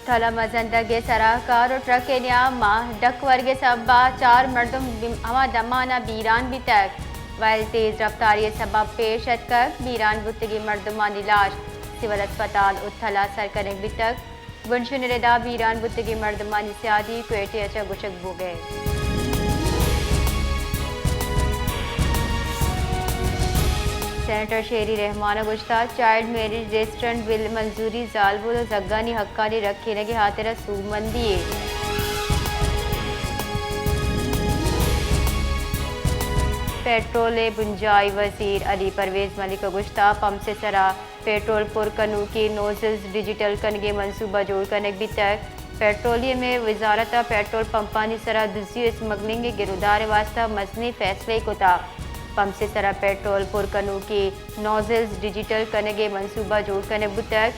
تھل ءَ مزن ڈگے سرا کار ءُ ٹرک ءِ نیام ءَ ڈک ورگ ءِ سبب ءَ چار مردم بیم-، ہما دمان ءَ بیران بیتگ، وئیل تیز رفتاری ءِ سبب پیش اتکگ، بیران بوتگیں مردمانی لاش سول اسپتال ءُ تھل ءَ سر کنگ بیتگ۔ بنشون ءِ ردا بیران بوتگیں مردمانی سیادی کوئٹہ ءَ چہ گوشگ بوگ ءَ۔ سینیٹر شیری رحمان ءَ گوشتگ، چائلڈ میرج ریسٹرنٹ بل منظوری زالبول ءُ زھگانی حقانی رکھینگ ءِ ہاترا سوبمندی یے۔ پیٹرول ءِ بنجاہی وزیر علی پرویز ملک ءَ گوشتگ، پمپس ءِ سرا پیٹرول پر کنوکیں نوزلز ڈیجیٹل کنگ ءِ منصوبہ جوڑ کنگ بیتگ۔ پیٹرولیم ءِ وزارت ءَ پیٹرول پمپانی سرا دزی ءُ اسمگلنگ ءِ گرودار ءِ واستہ مزنیں فیصلہ ئے کتگ۔ پمپس ءِ سرا پیٹرول پر کنوکیں نوزلز ڈیجیٹل کنگ ءِ منصوبہ جوڑ کنگ بوتگ۔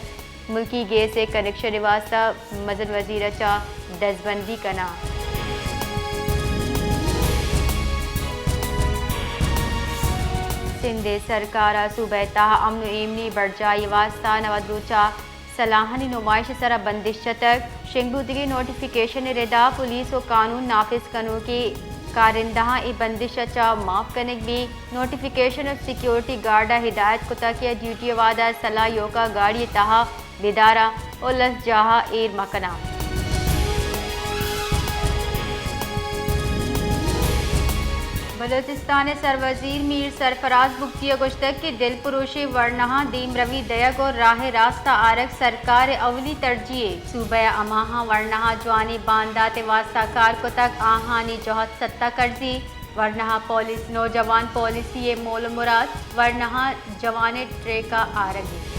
ملکی گیس ءِ کنکشن ءِ واستہ مزن وزیر ءَ چہ دزبندی کناں۔ سندھ ءِ سرکار ءَ صوبہ ءِ تہا امن ءُ ایمنی برجاہی ءِ واستہ نود روچ ءَ سلاہانی نمائش ءِ سرا بندش جتگ۔ شنگ بوتگیں نوٹیفکیشن ءِ ردا پولیس ءُ قانون نافذ کنوکیں کارندہاں اے بندش ءَ چہ معاف کنگ بیت۔ نوٹیفکیشن ءَ سیکیورٹی گارڈ ءَ ہدایت کتگ کہ آ ڈیوٹی ءِ وہد ءَ سلاہ ایوک ءَ گاڑی ءِ تہا بداراں ءُ لسجاہ ءَ ایر مکناں۔ بلوچستان ءِ سروزیر میر سرفراز بگٹی ءَ گوشتگ کہ دل پروشیں ورناہاں دیمروی دئیگ ءُ راہ ءِ راست ءَ آرگ سرکار ءِ اولی ترجیح اِنت۔ صوبہ ءَ ہماہاں ورناہاں جوانیں باندات ءِ واستہ کار کتگ، آہانی جہد ستا کرزی، ورناہاں پولیس، نوجوان پالیسی ءِ مول ءُ مراد ورناہاں جوانیں ٹریک ءَ آرگ اِنت۔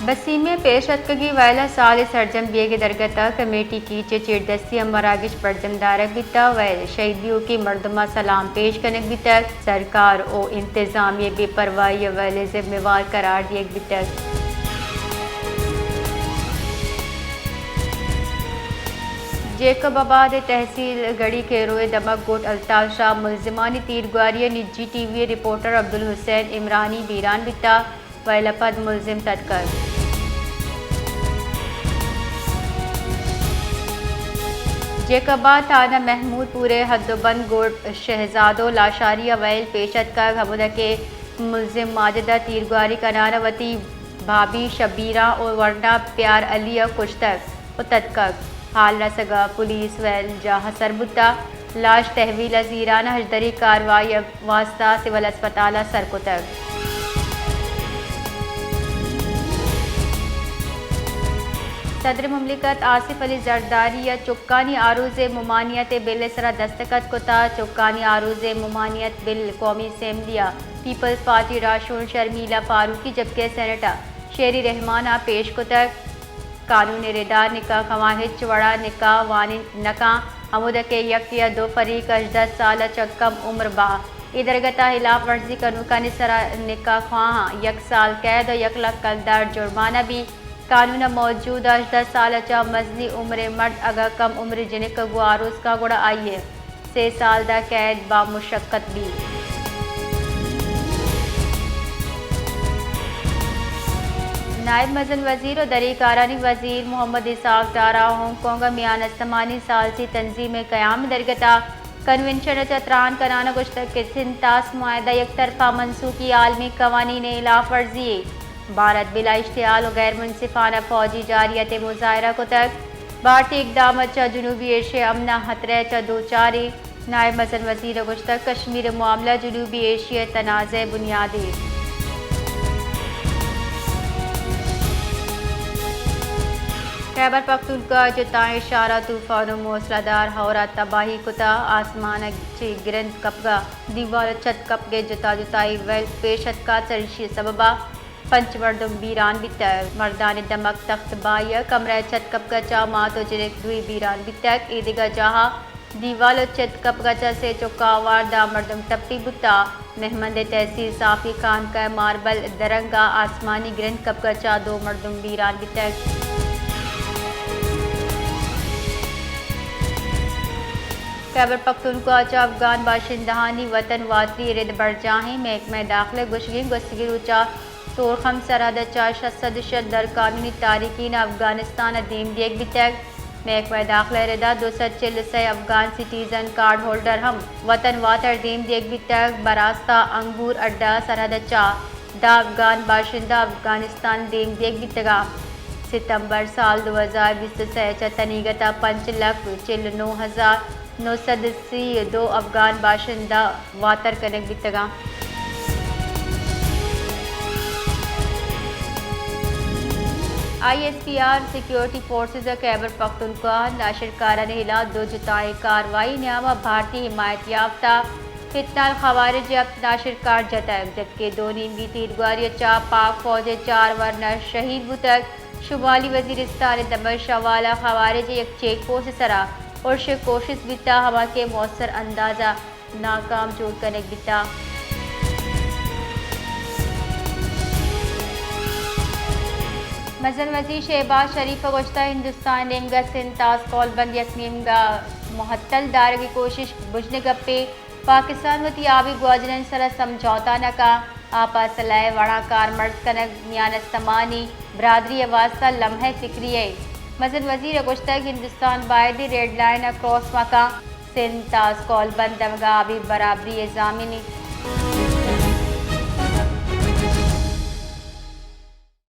بسیم ءِ پیش اتکگیں وئیل ءَ سال ءِ سرجم بیگ ءِ درگت ءَ کمیٹی کیچ ءِ چیردستی ءَ مراگش برجم دارگ بیتگ۔ وئیل شہید بیوکیں مردماں سلام پیش کنگ بیتگ۔ سرکار ءُ انتظامیہ ءِ بے پرواہی ءَ وئیل ءِ ذمہ وار قرار دیگ بیتگ۔ جیکب آباد ءِ تحصیل گڑی کیرو ءِ دمگ گوٹھ الطاف شاہ ملزمانی تیرگواری ءَ نجی ٹی وی ءِ رپورٹر عبدالحسین عمرانی بیران بیتگ، وئیل ءَ پد ملزم تتکگ۔ جیکب آباد تھانہ محمود پور ءِ حد ءُ بند گوٹھ شہزادو لاشاری ءَ وئیل پیش اتکگ، ہمودا کہ ملزم ماجد ءَ تیرگواری کنان ءَ وتی بھابی شبیراں ءُ ورنا پیار علی ءَ کشتگ ءُ تتکگ۔ ہال رسگ ءَ پولیس وئیل جاہ ءَ سر بوتگ۔ لاش تحویل ءَ زیران ءَ ہژدری کاروائی ءِ واستہ سول اسپتال ءَ سر کتگ۔ صدر مملکت آصف علی زرداری ءَ چکانی آروز ءِ ممانعت ءِ بل ءِ سرا دستخط کتگ۔ چکانی آروز ءِ ممانعت بل قومی اسمبلی ءَ پیپلز پارٹی راہشون شرمیلا فاروقی جبکہ سینیٹ ءَ شیری رحمان ءَ پیش کتگ۔ قانون ءِ ردا نکاح خواہاں ہچ وڑا نکاح وانینت نہ کن، ہمودا کہ یک یا دو فریق ہژدہ سال ءَ چہ کم عمر باں۔ اے درگت ءَ ہلاپ ورزی کنوکانی سرا نکاح خواہاں یک سال قید ءُ یک لکھ کلدار جرمانہ بیت۔ قانون ءَ موجود ہژدہ سال ءَ چہ مزنیں عمریں مرد اگاں کم عمریں جنک ءَ گوں آروس کن گڑا آئی ءَ سے سال داں قید بامشقت بیت۔ نائب مزن وزیر ءُ دری کارانی وزیر محمد اسحاق ڈار ءَ ہانگ کانگ ءَ میان استمانی ثالثی تنظیم ءِ قیام ءِ درگت ءَ کنونشن ءَ چہ تران کنان ءَ گوشتگ کہ سندھ طاس معاہدہ یک طرفہ منسوخی عالمی قوانین ءِ ہلاپ ورزی یے۔ بھارت بلا اشتعال ءُ غیر منصفانہ فوجی جارحیت ءِ مظاہرہ کتگ۔ بھارتی اقدامات چہ جنوبی ایشیا ءِ امن ءَ خطرہ ءَ چہ دوچاری۔ نائب مزن وزیر ءَ گوشتگ کشمیر ءِ معاملہ جنوبی ایشیا ءِ تنازع ءِ بنیادے۔ خیبر پختونخوا ءِ جتائیں شہراں طوفان ءُ موسلادھار ہور ءَ تباہی کتگ، آسمان ءَ چہ گرند کپگ ءَ دیوال ءُ چھت کپگ ءِ جتا جتائیں ویل پیش اتکگ، سرشی ءِ سبب ءَ پنچ مردم بیران بیتگ۔ مردان ءِ دمگ تخت بائی ءَ کمرہ ءِ چھت کپگ ءَ چہ مات ءُ جنک دوئی بیران بیتگ۔ اے دگہ جاہ ءَ دیوال ءُ چھت کپگ ءَ چہ سے چک ءَ ہوار دہ مردم ٹپی بوتگ۔ مہمند ءِ تحصیل صافی خانقاہ ءِ ماربل درنگ ءَ آسمانی گرند کپگ ءَ چہ دو مردم بیران بیتگ۔ خیبر پختونخوا ءَ چہ افغان باشندہانی وطن واتری ءِ رد برجاہ اِنت۔ محکمہ داخلہ ءِ گوشگ اِنت گوستگیں روچ ءَ تورخم سرحد ء چہ شش سد شش درکانونی تارکین افغانستان ء دیم دیگ بیتگ۔ محکمہ داخلہ ء ردا دو سد چل ء سئے افغان سٹیزن کارڈ ہولڈر ہم وطن واتر دیم دیگ بیتگ۔ براستہ انگور اڈہ سرحد ء چہ دہ افغان باشندہ افغانستان دیم دیگ بیتگاں۔ ستمبر سال دو ہزار بیست ء سئے ء چہ تنیگت ء پنچ لکھ چل ء نو ہزار نو سد سی ء دو افغان باشندہ واتر کنگ بیتگاں۔ I S P R security forces ء خیبر پختونخوا ء ناشرکارانی ہلاپ دو جتائیں کاروائی نیام ء بھارتی حمایت یافتہ فتنال خوارج ء ہپت ناشرکار جتگ، جبکہ دو نیمگی تیرگواری ء چہ پاک فوج ء چار ورنا شہید بوتگ۔ شمالی وزیرستان ء دمشق ء والا خوارج ء یک چیک پوسٹ ء سرا ارش ء کوشست بیتا، ہما کہ مؤثر انداز ء ناکام جوڑ کنگ بیتا۔ مزن وزیر شہباز شریف ء گوشتہ، ہندوستان ء نیمگ ء سندھ تاز کول بند یک نیمگ ء مہتل دارگ ء کوشش بجن ء گپے۔ پاکستان وتی آبی گواجنانی سرا سمجھوتہ نہ کن، آ پہ اسلحہ ء وڑاں کارمرز کنگ میان استمانی برادری ء واستہ لمحہ فکری ء۔ مزن وزیر ء گوشتگ، ہندوستان بایدیں ریڈ لائن ء کراس مہ کن، سندھ تاز کول بند دمگ ء آبی برابری ء ضامن انت۔